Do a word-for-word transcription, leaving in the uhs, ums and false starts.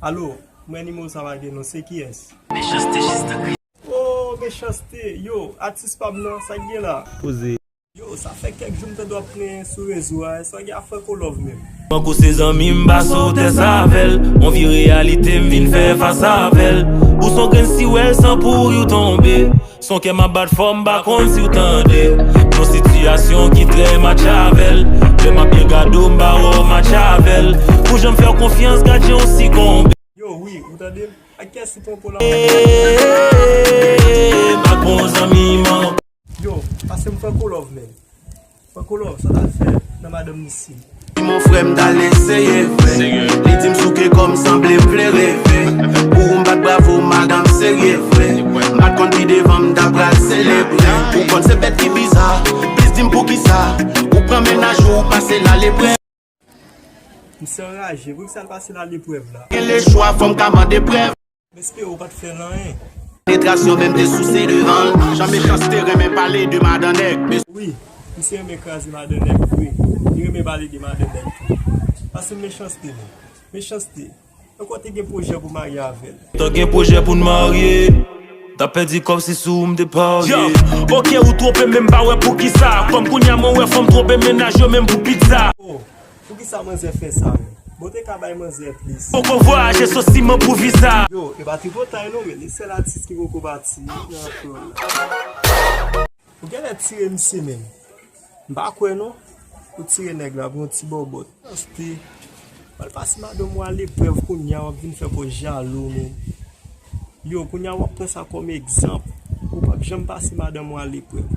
Alo, mwen nimewo sa pa gen non, se kiyès? Mechanste, jis nan kri. Oh, Mechanste, yo, atis pa m nan, sa k gen la? Poze. Yo, sa fè kèk jou m tande w ap plenyen sou rezo a, èske w gen a Franco Love menm? Franco se zanmi m, m pase w tès avè l. On vye reyalite, m vin fè fas avè l. Ou s on grenn siwèl, san pou ou tonbe. S on kè m ap bat fò, m pa konn si w tande. Yon sitiyasyon ki trè match avè l. Lè m ap byen gade w, m pa wè w match avè l. Pou jan m fè w konfyans, gad jan w sikonbe. Yo, wi, ou tande m? Ak kiyès ou pran pou la? M pa bon zanmi, man. Yo, pase m Franco Love, menm. Franco Love, sa w t al fè nan madanm misye? Di mon frè m t al eseye vre. Li di m souke kò m sanble m vle reve. Pou ou m bat bravo, madanm serye vre. M pa t konn pi devan m ta pral selebre. Ou konn se bèt ki biza, plis di m poukisa. Ou pran mennaj ou, ou pase l aleprèv. Misye anraje, poukisa l pase l aleprèv la? Gen lechwa, fò m ka mande prèv. M espere w pa t fè l anyen. Penetrasyon menm te souse devan l. Jan Mechanste renmen pale de madan nèg. Wi, misye renmen kraze madan nèg vre. Li renmen pale de madan nèg tou. Pase Mechanste menm. Mechanste, ankò te gen pwojè pou marye avè l. T gen pwojè pou n marye. T ap pèdi kòb si sou m te parye. Yo, oke, ou twonpe m, men m pa wè poukisa. Kòm kounye a mwen wè fanm twonpe mennaj yo menm pou pizza. Oh, poukisa manzè fè sa menm? Bon, te ka bay manzè plis. Poko vwayaje, s on siman pou viza. Yo, e pa tripotay non, men li sèl atis ki poko pati nan afè w la. Ou genlè tire misye menm. M pa kwè non. Ou tire nèg la pou yon ti bòbòt. Mechanste. W al pase madanm ou aleprèv kounye a, w ap vin fè kò jalou menm. Yo, kounye a w ap pran sa kòm egzanp. Ou p ap janm pase madanm ou aleprèv.